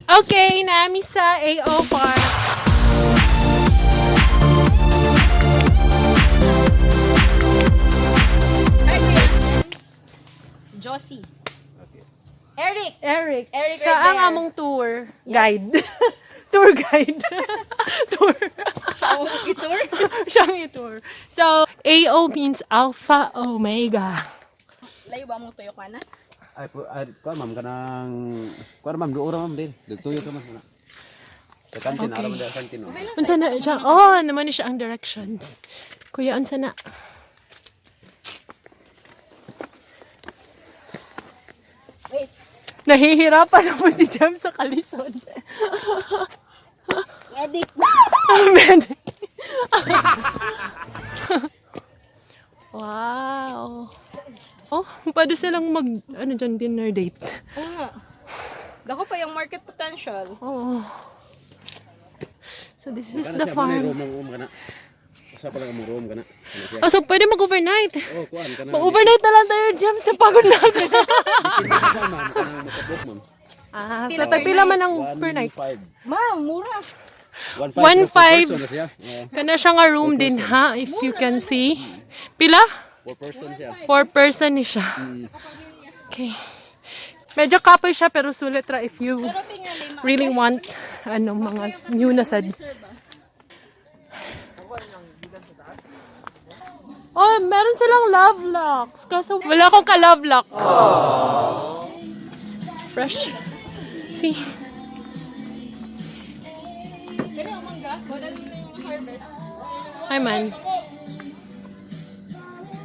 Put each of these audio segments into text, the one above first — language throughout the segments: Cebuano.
Okay, naa mi sa AO Park. Hi, Kuya. Si Josie. Eric! Eric. Eric Siya right ang there. among tour guide. Tour guide. Tour. Siya ang i-tour. Siya ang i-tour. So, AO means Alpha Omega. Layo ba mong tuyok na? Ay, po, ay, kuan ma'am kanang kuan ma'am duora ma'am din. Dugtuyo ka ma'am. Sa kantin, okay. Aram sa kantin. Oh. Unsa na siya? Oh, naman ni siya ang directions. Kuya, unsa na? Wait. Nahihirapan na po si Jem sa kalisod. Medic! Amen. Wow. Oh, pwede silang mag, ano dyan, dinner date. Oo nga. Dako pa yung market potential. Oh. So this is Kana the siya, muna farm. room ang room kana. Usa pa lang ang room kana. Ano siya? Oh, so pwede mag-overnight. Oh, kuan kana. Mag-overnight na lang tayo, James. Napagod na ako. Dipindi sa kuan ma'am, kanang makabook ma'am. Ah, so tagpila man ang per night. 1.5. Ma'am, mura. 1.5 One per five. person na siya. Oo, Kana siya nga room din ha, if you can see. Pila? four person siya. Four person ni siya. Okay. Medyo kapoy siya pero sulit ra if you Pero tingali, ma. really want ano mga new na sad. Oh, meron silang love locks. Kaso wala akong ka-love lock. Fresh. See? Kani ang mangga, wala na yung harvest. Hi, man.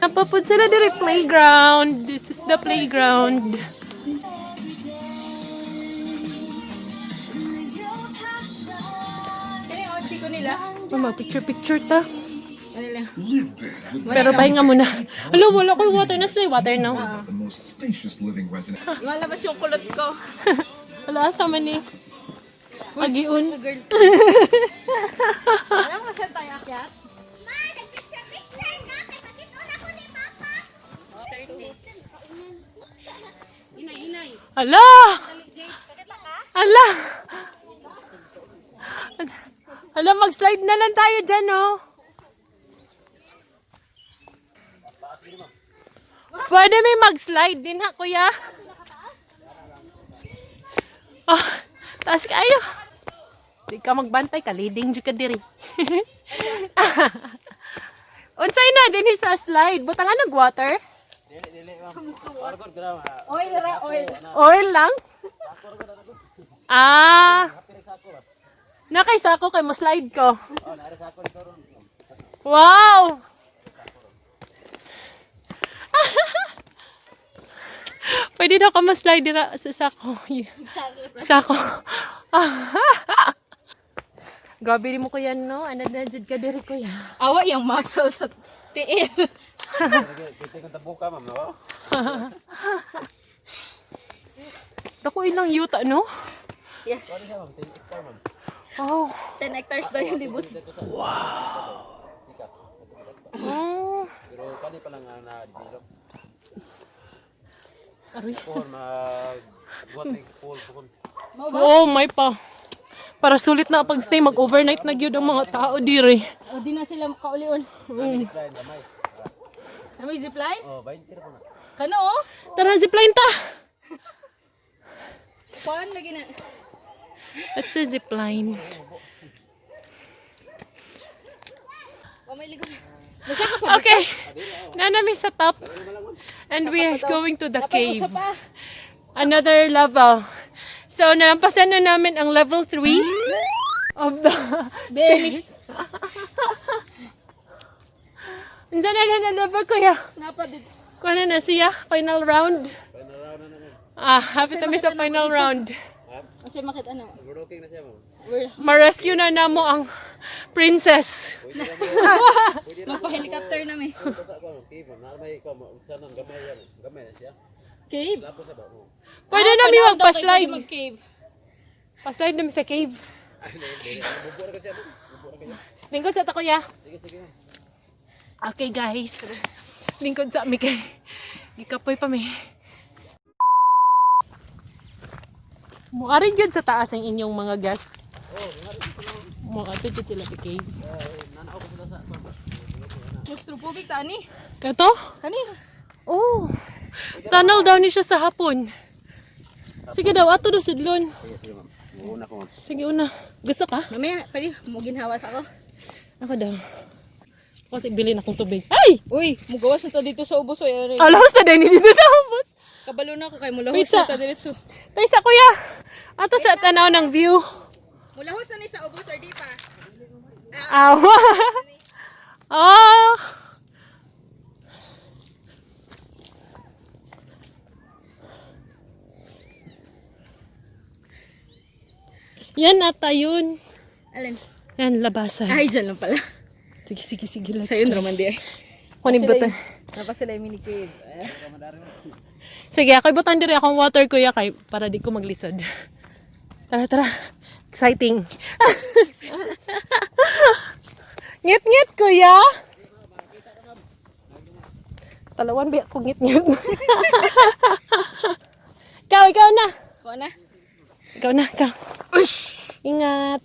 Napapod sila diri playground. This is the playground. Kani ang chiko nila. Mama, picture picture ta. Ano lang. Live big with Pero pahinga muna. Alo, wala ko water. Nasa yung water now. the most spacious living residence. Lumalabas yung kulot ko. Wala, asa man ni. Agiun. Girl. Alam mo saan tayo akyat? Ma, nagpicture-picture na kay pakita na ko ni Papa. Ala! Ala! Ala, mag-slide na lang tayo dyan, oh. Pwede may mag-slide din ha, kuya? Oh, taas kayo. Di ka magbantay, kaliding dyan ka diri. Unsay na din sa slide? Butangan nag water? Oil ra, oil. Oil lang? Ah. Nakay sako kay mo slide ko. Wow. Pwede daw ka ma-slide dira sa sako. Sako. Grabe di mo kuya no. Ano na jud ka diri kuya. Awa yung muscle sa tiil. Kita kong tabuka ma'am, no? Dako ilang yuta no? Yes. Oh. 10 hectares daw yung libot. Oh. Pero kani pa lang ang na-develop. Aroy. Pohon mag watering pool pohon. Oo, may pa. Para sulit na pag-stay, mag-overnight na gyud ang mga tao diri. O di na sila makaulion. Zipline gamay. Ano may zipline? Oh, 20 ra po na. Kano oh? Tara, zipline ta! Kuan lagi na. That's a zipline. Oh, may ligo. Nasa ka pa. Okay, nanami sa top. And we are going to the cave. Usa pa. Another level. So, nalampasan na namin ang level 3 of the stairs. Unsa na na na level, kuya? Napa dito. Kuha na na siya. Final round. Final round na naman. Ah, happy kami sa final round. Kasi makita na. Overlooking na siya ma'am. Ma-rescue na namo ang princess. Magpa-helicopter na mi. Basta ko ma'am, cave ma'am. Naa may ko unsa nang gamay yan. Gamay na siya. Cave. Lapos na ba? Oh. Pwede na mi magpa-slide. Mag-cave. Pa-slide na mi sa cave. Ay, dili, dili. Bubo ra kasi ma'am. Bubo ra kayo. Lingkod sa ta, kuya. Sige, sige. ma'am. Okay, guys. Lingkod sa mi kay gikapoy pa mi. Muari gyud sa taas ang inyong mga guest. Muadto gyud sila sa cave. Claustrophobic ta ani. Kato? Kani. Oh. Tunnel daw ni siya sa hapon. Sige daw, ato daw sudlon. Sige, sige ma'am. Una ko ma'am. Sige una. Gusto ka? Mamaya, pwede mo ginhawa sa ako. Ako daw. Kasi bilin akong tubig. Ay! Uy, mugawas na ta dito sa ubos oy. Ari. Alahos na din dito sa ubos. Kabalo na ako kay Wait, mulahos na ta diretso. Tay sa kuya. Ato sa tanaw ng view. Mulahos na ni sa ubos or di pa. Awa. Ah. Yan ata yun. Alin? Yan, labasan. Ay, dyan lang pala. Sige, sige, sige. Let's Sa yun try. raman di ay. Kunin butan. Napa sila yung mini cave. Sige, ako'y butan diri akong water kuya kay para di ko maglisod. Tara, tara. Exciting. Ngit-ngit, kuya. Talawan ba ako ngit-ngit? Ikaw, ikaw na. Ko na. Ikaw na, ikaw. Ingat.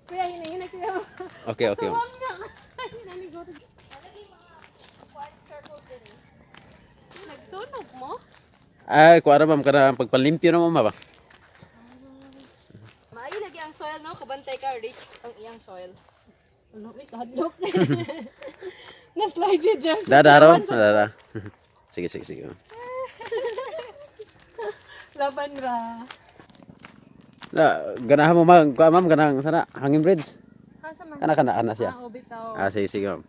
Kuya, hinay-hinay kuya. Okay, ma'am. Nagsunog mo? Ay, kuara ma'am kana pagpalimpyo na ma'am ba? Maayo lagi ang soil no, kabantay ka rich ang iyang soil. Ano, may kahadlok. Na-slide si Jeff. Dada raw, dada. Sige, sige, sige. Ma'am. Laban ra. La, ganahan mo ma'am, kuha ma'am kanang sana hanging bridge. Asa man? Kana kana ana siya. Ah, oh, bitaw. Ah, sige, sige ma'am.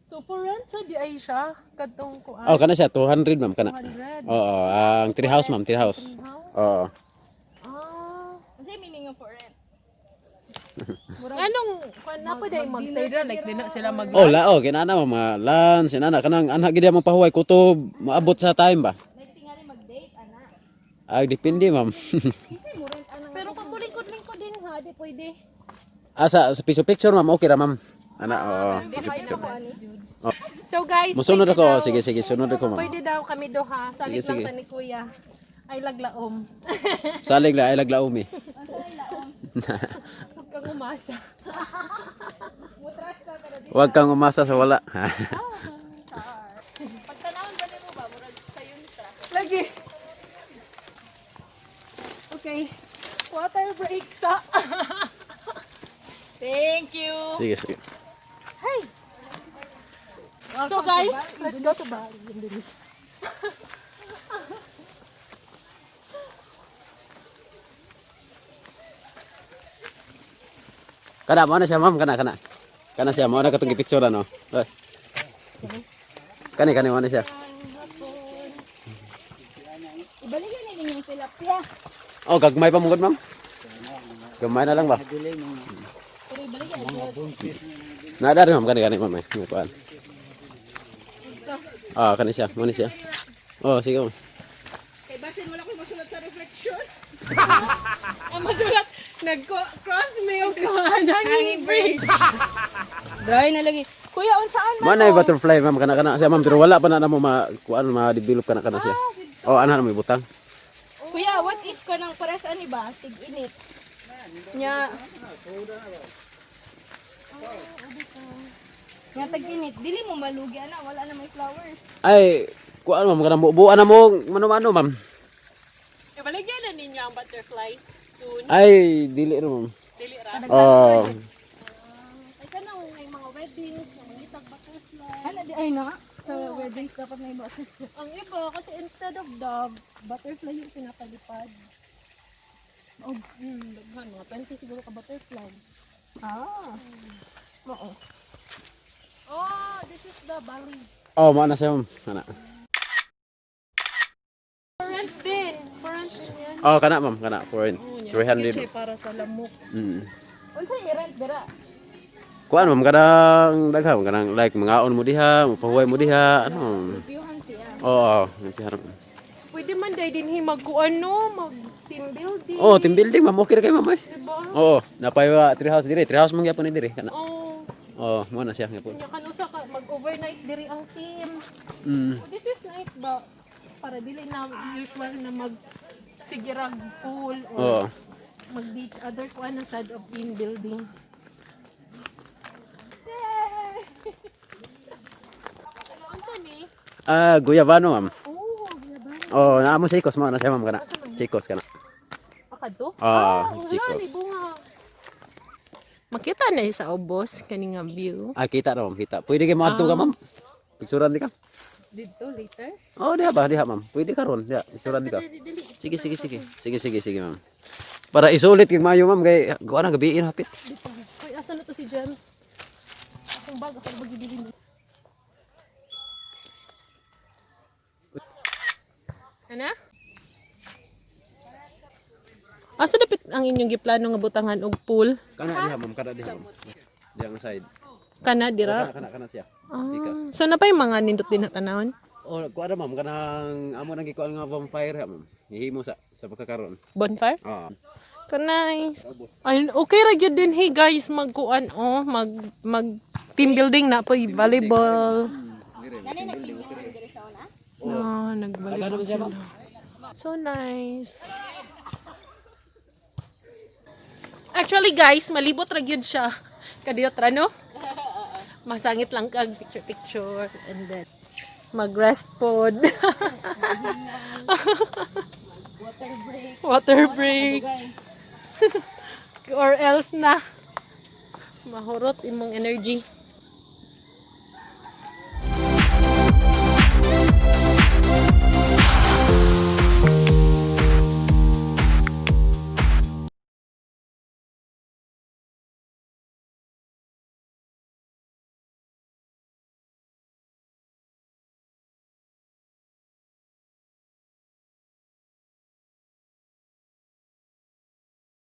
So, for rent sa di ay siya, katong kuan. Oh, kana siya 200 ma'am kana. 200. Oo, ang tree house ma'am, tree house. Oo. Ah. Unsa meaning of for rent? Anong kuan na po dai mag-stay ra like di na sila mag Oh, la oh, kinana ma'am mga lunch, inana kanang anak gid mo pahuway kutob, maabot sa time ba? Like tingali mag-date ana. Ay, depende ma'am. Kinsa mo rent ana? Pero kung lingkod-lingkod din ha, di pwede. Ah, sa piso picture ma'am, okay ra ma'am. Ana, oo. Piso picture. So guys, Musunod pwede ako, daw- sige sige, sunod ako ma'am. Pwede daw kami doha, salit Sige, lang sige. ta ni kuya. Ay laglaom. Salig la ay laglaom eh. Huwag kang umasa. Huwag kang umasa sa wala. Pagtanawon ba nimo ba murag sayon ta? Lagi. Okay. Water break sa. Thank you. Sige, sige. Hey. So guys, let's go to Bali. Kana mo na siya ma'am, kana kana. Kana siya mo na katong gipicture ano. Ay. Kani kani mo na siya. Ibalik na ninyong tilapia. Oh, gagmay pa mo gud ma'am. Gamay na lang ba? Pero ibalik na. Nada rin ma'am, kani kani ma'am. Eh. May kuan. Ah, kani siya, mo na siya. Oh, sige ma'am. Kay basin wala koy mosulat sa reflection. Ang masulat, nag-cross mail ko hanging bridge. Dry na lagi. Kuya, unsaan Mo man? na yung butterfly ma'am kana kana siya ma'am pero wala pa na namo ma kuan ma-develop kana kana siya. Oh, ana na may butang. Kuya, what if ka nang pares ani ba? Tig-init. Nya. Nya tag-init, dili mo malugi ana, wala na may flowers. Ay, kuan ma'am kana bubuan na mo mano-mano ma'am. Ibaligyan na ninyo ang butterflies soon. Ay, dili ra ma'am. Dili ra. Oh. Ay kanang may mga weddings, mga itag butterfly. Ana di ay na. Sa weddings dapat may butterfly. Ang iba, kasi instead of dove, butterfly yung pinapalipad. Oh, daghan, mga 20 siguro ka butterfly. Ah. Oo. Oh, this is the Bali. Oh, mo na siya ma'am. Kana. For rent din. For rent din yan. Oh, kana ma'am, kana for 300. Para sa lamok. Unsa i-rent dira? Kuan ma'am kanang daghan kanang like mangaon mo diha, mopahuway mo diha, ano. Viewhan siya. Oo, oh, Pwede man dahil din mag ano, mag team building. Oh, team building ma'am, okay ra kay ma'am. Eh. Diba? Oo, napay wa tree house dire, tree house man gyapon ni dire kana. Oh. Oh, mo na siya nga po. Nya kanusa ka mag-overnight diri ang team. Oh, this is nice ba? Para dili na usual na mag sigirag pool or mag beach other kuan na side of team building. Yay! Ano ni? Ah, guyabano, ma'am. Oh, guyabano. Oh, naa mo sa ikos mo na siya, ma'am, kana. Chicos kana. Akadto? Ah, wala, chicos. ni bunga. Makita na sa ubos kani nga view. Ah, kita ra, ma'am, kita. Pwede kay moadto ka, ma'am. Picturean di ka. Dito later. Oh, diha ba, diha, ma'am. Pwede ka ron, diha. Picturean di ka. Dali, dali. Sige, sige, sige. Sige, sige, sige, ma'am. Para isulit kay mayo, ma'am, kay kuan ang gabiin hapit. Dito. Hoy, asa na to si James? Akong bag, ako magibilin. Ana? Asa dapit ang inyong giplano nga butangan og pool? Kana diha, ma'am, kana diha, ma'am. Diha ang side. Kana Oh, dira. kana kana kana siya. Ah, Tikas. so na pa'y mga nindot din na tanawon? Oh, kuan ra, ma'am, kanang amo nang gikuan nga bonfire ha, ma'am. Gihimo sa pagkakaron. Bonfire? Ah. Ka nice. Ayun, okay ra gyud din hey guys magkuan oh, mag mag team building na po volleyball. Gani nag-team building diri sa una? No, nag-volleyball sila. So nice. Actually guys, malibot ra gyud siya. Kadiyot ra no? Masangit lang kag picture picture and then mag-rest pod. Water break. Water break. Or else na mahurot imong energy.